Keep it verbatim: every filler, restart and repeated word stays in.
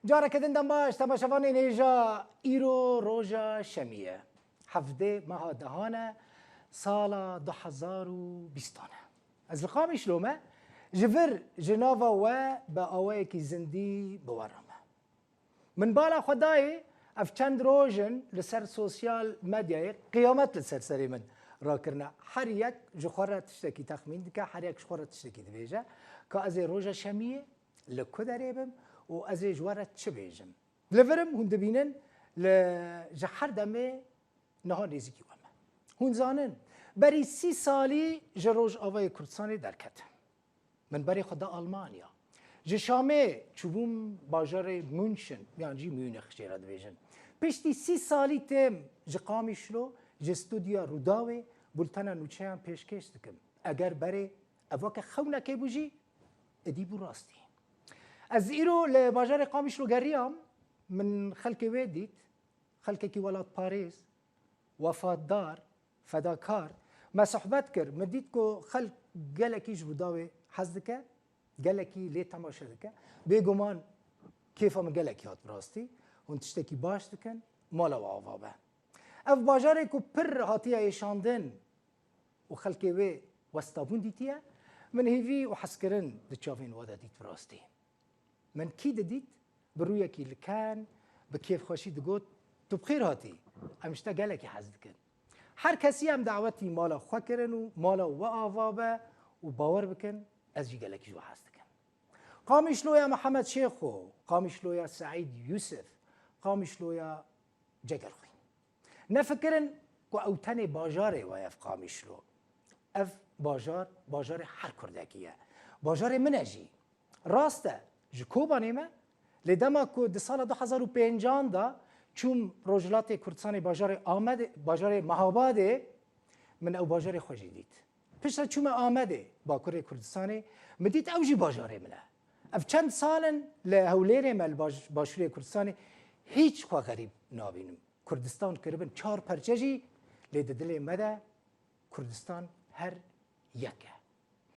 Careke din dem baş, temaşevanên hêja, îro roja şemî ye. Hevdê meha dehan e, sala du hezar û bîstan e. Ez li Qamişlo me, ji vir ji nava we bi awayekî zindî bi we re me. Min bala xwe dayê, ev çend roj in li ser sosyal medyayê qiyamet li ser serê min rakirine. Her yek ji xwe re tiştekî texmîn dike, her yek ji xwe re tiştekî dibêje. Ka ez ê roja şemiyê li ku derê bim û ez ê ji we re çi bêjim? Li vir im, hûn dibînin, li, ji her demê niha nêzîkî we me. Hûn zanin, berî sî salî ji Rojavayê Kurdistanê derketim. Min berê xwe da Almanya. Ji Şamê çûbûm bajarê München, yan jî Münîx jê re dibêjin. Piştî sî salî têm ji Qamişlo, ji stûdyoya Rûdawê bultena nûçeyan pêşkêş dikim. Eger berê ev weke xewnekê bû jî, êdî bû rastî. Ez îro li bajarê Qamişlo geriyam, min xelkê wê dît, xelkekî welatparêz, wefatdar, fedakar. Me sohbet kir, min dît ku xelk gelekî ji Rûdawê hez dike, gelekî lê temaşe dike. Bêguman kêfa min gelekî hat bi rastî. Hûn tiştekî baş dikin, mala we ava be. Ev bajarê ku pir hatiye êşandin û xelkê wê westabûn dîtiye, min hêvî û hezkirin di çavên we de dît bi rastî. Min kî didît, bi rûyekî liken, bi kêfxweşî digot, "Tu bi xêr hatî, em ji te gelekî hez dikin." Her kesî em dawetî mala xwe kirin û mala we ava be û bawer bikin, ez jî gelekî ji we hez dikim. Qamişloya Mihemed Şêxo, Qamişloya Seîd Yûsif, Qamişloya Cegerxwîn. Nefikirin ku ew tenê bajarê we ye ev Qamişlo. Ev bajar, bajarê her Kurdekî ye. Bajarê min e jî. Rast e, ji Kobanê me, lê dema ku di sala du hezar û pêncan de çûm Rojhilatê Kurdistanê bajarê Amedê, bajarê Mehabadê, min ew bajarê xwe jî dît. Piştre çûme Amedê, Bakurê Kurdistanê, min dît ew jî bajarê min e. Ev çend sal in li Hewlêrê me, li baş-, Başûrê Kurdistanê, hîç xwe xerîb nabînim. Kurdistan kiribin çar perçe jî, lê di dilê me de Kurdistan her yek e.